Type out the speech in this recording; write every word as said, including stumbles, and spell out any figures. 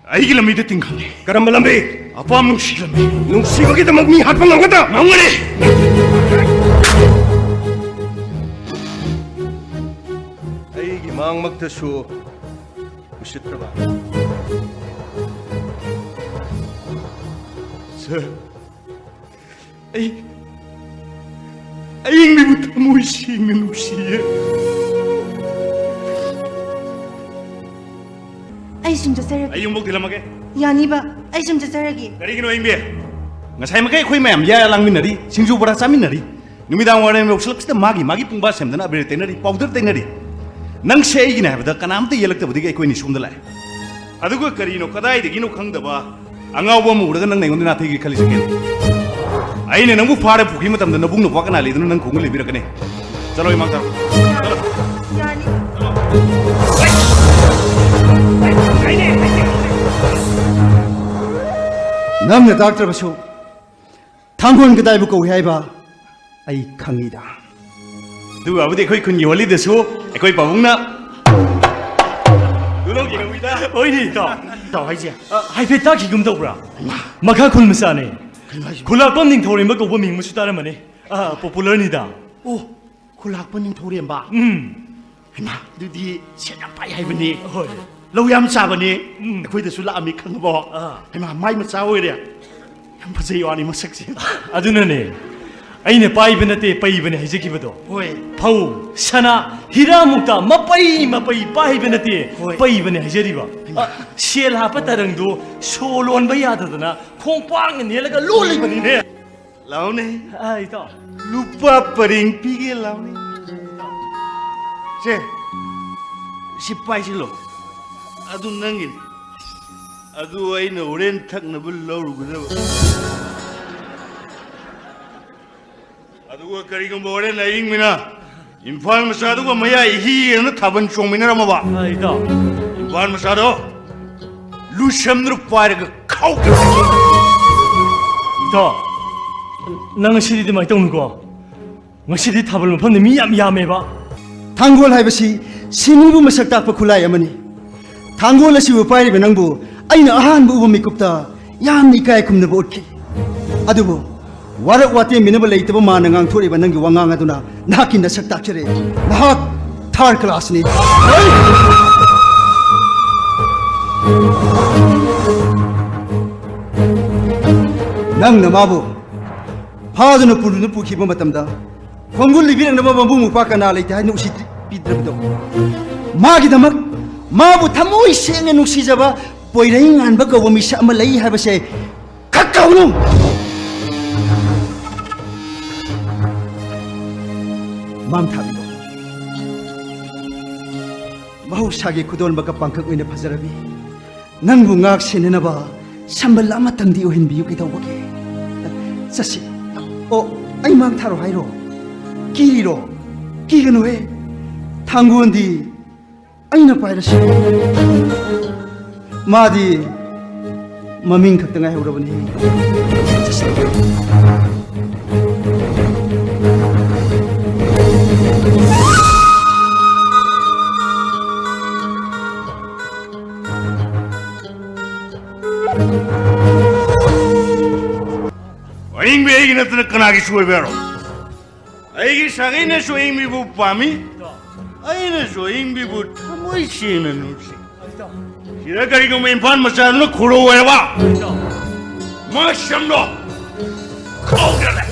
ꯑꯩꯒꯤ ꯂꯝꯕꯤꯗ ꯇꯤꯡꯈꯠꯂꯦ꯫ ꯀꯔꯝꯕ ꯂꯝꯕꯤ? ꯑꯄꯥꯝ ꯅꯨꯡꯁꯤ ꯂꯝꯕꯤ꯫ ꯅꯨꯡꯁꯤꯕꯒꯤꯗꯃꯛ ꯃꯤ ꯍꯥꯠꯄ ꯉꯝꯒꯗ꯭ꯔꯥ? ꯉꯝꯒꯅꯤ꯫ ꯑꯩꯒꯤ ꯃꯥꯡꯃꯛꯇꯁꯨ ꯎꯁꯤꯠꯇꯕ꯫ ꯁꯥꯔ, ꯑꯩ, ꯑꯩ ꯏꯪꯕꯤꯕꯨ ꯊꯃꯣꯏ ꯁꯦꯡꯅ ꯅꯨꯡꯁꯤꯌꯦ꯫ ꯑꯩ ꯁꯨꯝ ꯆꯠꯆꯔꯒꯦ꯫ ꯑꯩ ꯌꯨꯝꯐꯧ ꯊꯤꯜꯂꯝꯃꯒꯦ꯫ ꯌꯥꯅꯤꯕ, ꯑꯩ ꯁꯨꯝ ꯆꯠꯆꯔꯒꯦ꯫ ꯀꯔꯤꯒꯤꯅꯣ ꯏꯪꯕꯤ? ꯉꯁꯥꯏ ꯃꯈꯩ ꯑꯩꯈꯣꯏ ꯃꯌꯥꯝ ꯌꯥ ꯂꯥꯡꯃꯤꯟꯅꯔꯤ, ꯁꯤꯡꯖꯨ ꯕꯣꯔꯥ ꯆꯥꯃꯤꯟꯅꯔꯤ꯫ ꯅꯨꯃꯤꯗꯥꯡ ꯋꯥꯏꯔꯝ ꯌꯧꯁꯤꯜꯂꯛꯄꯁꯤꯗ ꯃꯥꯒꯤ ꯃꯥꯒꯤ ꯄꯨꯡꯕꯥ ꯁꯦꯝꯗꯅ ꯑꯕꯦꯔ ꯇꯩꯅꯔꯤ, ꯄꯥꯎꯗꯔ ꯇꯩꯅꯔꯤ꯫ ꯅꯪꯁꯦ ꯑꯩꯒꯤꯅꯦ ꯍꯥꯏꯕꯗ ꯀꯅꯥꯝꯇ ꯌꯦꯜꯂꯛꯇꯕꯗꯒꯤ ꯑꯩꯈꯣꯏꯅꯤ ꯁꯣꯝꯗ ꯂꯥꯛꯑꯦ꯫ ꯑꯗꯨꯒ ꯀꯔꯤꯅꯣ, ꯀꯗꯥꯏꯗꯒꯤꯅꯣ ꯈꯪꯗꯕ ꯑꯉꯥꯎꯕ ꯑꯃ ꯎꯔꯒ ꯅꯪꯅ ꯑꯩꯉꯣꯟꯗ ꯅꯥꯊꯩꯒꯦ ꯈꯜꯂꯤꯁꯦ ꯀꯩꯅꯣ? ꯑꯩꯅ ꯅꯪꯕꯨ ꯐꯥꯔ ꯄꯨꯈ꯭ꯔꯤ ꯃꯇꯝꯗ ꯅꯕꯨꯡ ꯅꯄ꯭ꯋꯥ ꯀꯅꯥ ꯂꯩꯗꯅꯣ ꯅꯪ ꯈꯣꯡꯒ ꯂꯩꯕꯤꯔꯛꯀꯅꯤ? ꯆꯠꯂꯣ, ꯏꯃꯥꯡ ꯆꯠꯂꯣ꯫ ꯆꯠꯂꯣ꯫ ꯌꯥꯅꯤ꯫ ꯅꯪꯅ ꯇꯥꯛꯇ꯭ꯔꯕꯁꯨ ꯊꯥꯡꯒꯣꯟ ꯀꯗꯥꯏꯕꯨ ꯀꯧꯏ ꯍꯥꯏꯕ ꯑꯩ ꯈꯪꯉꯤꯗ꯫ ꯑꯗꯨꯒꯕꯨꯗꯤ ꯑꯩꯈꯣꯏ ꯈꯨꯟꯒꯤ ꯍꯣꯂꯤꯗꯁꯨ ꯑꯩꯈꯣꯏ ꯄꯥꯕꯨꯡꯅ ꯂꯨ ꯂꯧꯈꯤꯅꯕꯒꯤꯗ꯫ ꯍꯣꯏꯅꯦ, ꯏꯇꯥꯎ꯫ ꯏꯇꯥꯎ ꯍꯥꯏꯁꯦ? ꯑ, ꯍꯥꯏꯐꯦꯠ ꯇꯥꯈꯤꯒꯨꯝ ꯇꯧꯕ꯭ꯔꯥ? ꯍꯩꯃꯥ꯫ ꯃꯈꯥ ꯈꯨꯜ ꯃꯆꯥꯅꯦ꯫ ꯀꯩꯅꯣ ꯍꯥꯏꯁꯤꯕꯣ? ꯈꯨꯂꯥꯛꯄꯝ ꯅꯤꯡꯊꯧꯔꯦꯝꯕ ꯀꯧꯕ ꯃꯤꯡ ꯑꯃꯁꯨ ꯇꯥꯔꯝꯃꯅꯤ꯫ ꯑ, ꯄꯣꯄꯨꯂꯔꯅꯤꯗ꯫ ꯑꯣ, ꯈꯨꯂꯥꯛꯄꯝ ꯅꯤꯡꯊꯧꯔꯦꯝꯕ? ꯎꯝ꯫ ꯍꯩꯃꯥ, ꯑꯗꯨꯗꯤ ꯁꯦꯟ ꯌꯥꯝ ꯄꯥꯏ ꯍꯥꯏꯕꯅꯤ꯫ ꯍꯣꯏ꯫ ꯂꯧ ꯌꯥꯝ ꯆꯥꯕꯅꯤ꯫ ꯎꯝ꯫ ꯑꯩꯈꯣꯏꯗꯁꯨ ꯂꯥꯛꯑꯝꯃꯤ, ꯈꯪꯉꯕꯣ? ꯑꯥ꯫ ꯍꯩꯃꯥ, ꯃꯥꯏ ꯃꯆꯥ ꯑꯣꯏꯔꯦ꯫ ꯌꯥꯝ ꯐꯖꯩ ꯋꯥꯅꯤ ꯃꯁꯛꯁꯦ꯫ ꯑꯗꯨꯅꯅꯦ ꯑꯩꯅ ꯄꯥꯏꯕ ꯅꯠꯇꯦ, ꯄꯩꯕꯅꯦ ꯍꯥꯏꯖꯈꯤꯕꯗꯣ꯫ ꯍꯣꯏ꯫ ꯐꯧ, ꯁꯅꯥ, ꯍꯤꯔꯥ ꯃꯨꯛꯇ ꯃꯄꯩ ꯃꯄꯩ ꯄꯥꯏꯕ ꯅꯠꯇꯦ, ꯍꯣꯏ꯫ ꯄꯩꯕꯅꯦ ꯍꯥꯏꯖꯔꯤꯕ꯫ ꯍꯩꯃꯥ꯫ ꯑ, ꯁꯦꯜ ꯍꯥꯞꯄ ꯇꯔꯪꯗꯣ ꯁꯣ ꯂꯣꯟꯕ ꯌꯥꯗꯗꯅ ꯈꯣꯡꯄꯥꯛꯅ ꯅꯦꯠꯂꯒ ꯂꯣꯜꯂꯤꯕꯅꯤꯅꯦ꯫ ꯂꯥꯎꯅꯦ꯫ ꯑ, ꯏꯇꯥꯎ꯫ ꯂꯨꯄꯥ ꯄꯔꯦꯡ ꯄꯤꯒꯦ, ꯂꯥꯎꯅꯦ꯫ ꯁꯦ, ꯁꯤ ꯄꯥꯏꯁꯤꯜꯂꯣ꯫ ꯑꯗꯨ ꯅꯪꯒꯤꯅꯤ꯫ ꯑꯗꯨ ꯑꯩꯅ ꯍꯣꯔꯦꯟ ꯊꯛꯅꯕ ꯂꯧꯔꯨꯒꯗꯕ꯫ ꯑꯗꯨꯒ ꯀꯔꯤꯒꯨꯝꯕ ꯍꯣꯔꯦꯟ ꯑꯍꯤꯡ ꯃꯤꯅ ꯏꯝꯐꯥꯜ ꯃꯆꯥꯗꯨꯒ ꯃꯌꯥꯏ ꯏꯍꯤ ꯌꯦꯡꯅ ꯊꯥꯕꯜ ꯆꯣꯡꯃꯤꯟꯅꯔꯝꯃꯕ? ꯑ, ꯏꯇꯥꯎ꯫ ꯏꯝꯐꯥꯜ ꯃꯆꯥꯗꯣ ꯂꯨꯁꯝꯗꯨꯅ ꯄꯥꯏꯔꯒ ꯈꯥꯎꯈ꯭ꯔꯦ꯫ ꯏꯇꯥꯎ, ꯅꯪ ꯉꯁꯤꯗꯤ ꯑꯗꯨꯃꯥꯏꯅ ꯇꯧꯅꯨꯀꯣ꯫ ꯉꯁꯤꯗꯤ ꯊꯥꯕꯜ ꯃꯐꯝꯗ ꯃꯤ ꯌꯥꯝ ꯌꯥꯝꯃꯦꯕ꯫ ꯊꯥꯡꯒꯣꯜ ꯍꯥꯏꯕꯁꯤ ꯁꯤꯟꯃꯤꯕꯨ ꯃꯁꯛ ꯇꯥꯛꯄ ꯈꯨꯠꯂꯥꯏ ꯑꯃꯅꯤ꯫ ꯊꯥꯡꯒꯣꯜ ꯑꯁꯤꯕꯨ ꯄꯥꯏꯔꯤꯕ ꯅꯪꯕꯨ ꯑꯩꯅ ꯑꯍꯥꯟꯕ ꯎꯕ ꯃꯤꯀꯨꯞꯇ ꯌꯥꯝꯅ ꯏꯀꯥꯏ ꯈꯨꯝꯅꯕ ꯎꯠꯈꯤ꯫ ꯑꯗꯨꯕꯨ ꯋꯥꯔꯛ ꯋꯥꯇꯦꯝꯕꯤꯅꯕ ꯂꯩꯇꯕ ꯃꯥꯅ ꯉꯥꯡꯊꯣꯔꯛꯏꯕ ꯅꯪꯒꯤ ꯋꯥꯉꯥꯡ ꯑꯗꯨꯅ ꯅꯍꯥꯛꯀꯤ ꯅꯁꯛ ꯇꯥꯛꯆꯔꯦ꯫ ꯅꯍꯥꯛ ꯊꯥꯔ ꯀ꯭ꯂꯥꯁꯅꯤ꯫ ꯅꯪꯅ ꯃꯥꯕꯨ ꯐꯥꯗꯨꯅ ꯄꯨꯗꯨꯅ ꯄꯨꯈꯤꯕ ꯃꯇꯝꯗ ꯈꯣꯡꯒꯨꯜ ꯂꯤꯕꯤꯔꯛꯅꯕ ꯃꯕꯨꯡ ꯃꯧꯄ꯭ꯋꯥ ꯀꯅꯥ ꯂꯩꯇꯦ ꯍꯥꯏꯅ ꯎꯁꯤꯠ ꯄꯤꯗ꯭ꯔꯕꯗꯣ? ꯃꯥꯒꯤꯗꯃꯛ ꯃꯥꯕꯨ ꯊꯃꯣꯏ ꯁꯦꯡꯅ ꯅꯨꯡꯁꯤꯖꯕ ꯄꯣꯏꯔꯩ ꯉꯥꯟꯕ ꯀꯧꯕ ꯃꯤꯁꯛ ꯑꯃ ꯂꯩ ꯍꯥꯏꯕꯁꯦ ꯈꯛ ꯀꯥꯎꯅꯨ꯫ ꯃꯥꯡ ꯊꯥꯕꯤꯔꯣ꯫ ꯃꯍꯧꯁꯥꯒꯤ ꯈꯨꯗꯣꯜꯃꯛꯀ ꯄꯥꯡꯈꯛ ꯑꯣꯏꯅ ꯐꯖꯔꯕꯤ ꯅꯪꯕꯨ ꯉꯥꯛ ꯁꯦꯟꯅꯅꯕ ꯁꯝꯕꯜ ꯑꯃꯇꯪꯗꯤ ꯑꯣꯏꯍꯟꯕꯤꯌꯨ ꯀꯩꯗꯧꯕꯒꯦ? ꯆꯠꯁꯤ꯫ ꯑꯣ, ꯑꯩ ꯃꯥꯡ ꯊꯥꯔꯣ ꯍꯥꯏꯔꯣ? ꯀꯤꯔꯤꯔꯣ? ꯀꯤꯒꯅꯨꯍꯦ꯫ ꯊꯥꯡꯒꯣꯟꯗꯤ ꯑꯩꯅ ꯄꯥꯏꯔꯁꯤ꯫ ꯃꯥꯗꯤ ꯃꯃꯤꯡ ꯈꯛꯇ ꯉꯥꯏꯍꯧꯔꯕꯅꯤ꯫ ꯆꯠꯁꯤ꯫ ꯑꯏꯪꯕꯤ ꯑꯩꯒꯤ ꯅꯠꯇꯅ ꯀꯅꯥꯒꯤꯁꯨ ꯑꯣꯏꯕ ꯌꯥꯔꯣꯏ꯫ ꯑꯩꯒꯤ ꯁꯥꯒꯩꯅꯁꯨ ꯑꯏꯪꯕꯤꯕꯨ ꯄꯥꯝꯃꯤ, ꯑꯩꯅꯁꯨ ꯑꯏꯪꯕꯤꯕꯨ ꯊꯃꯣꯏ ꯁꯦꯡꯅ ꯅꯨꯡꯁꯤ꯫ ꯁꯤꯗ ꯀꯔꯤꯒꯨꯝꯕ ꯏꯝꯐꯥꯜ ꯃꯆꯥꯗꯨꯅ ꯈꯨꯔꯧ ꯍꯥꯏꯔꯕ, ꯃꯁꯝꯗꯣ ꯈꯥꯎꯗꯅ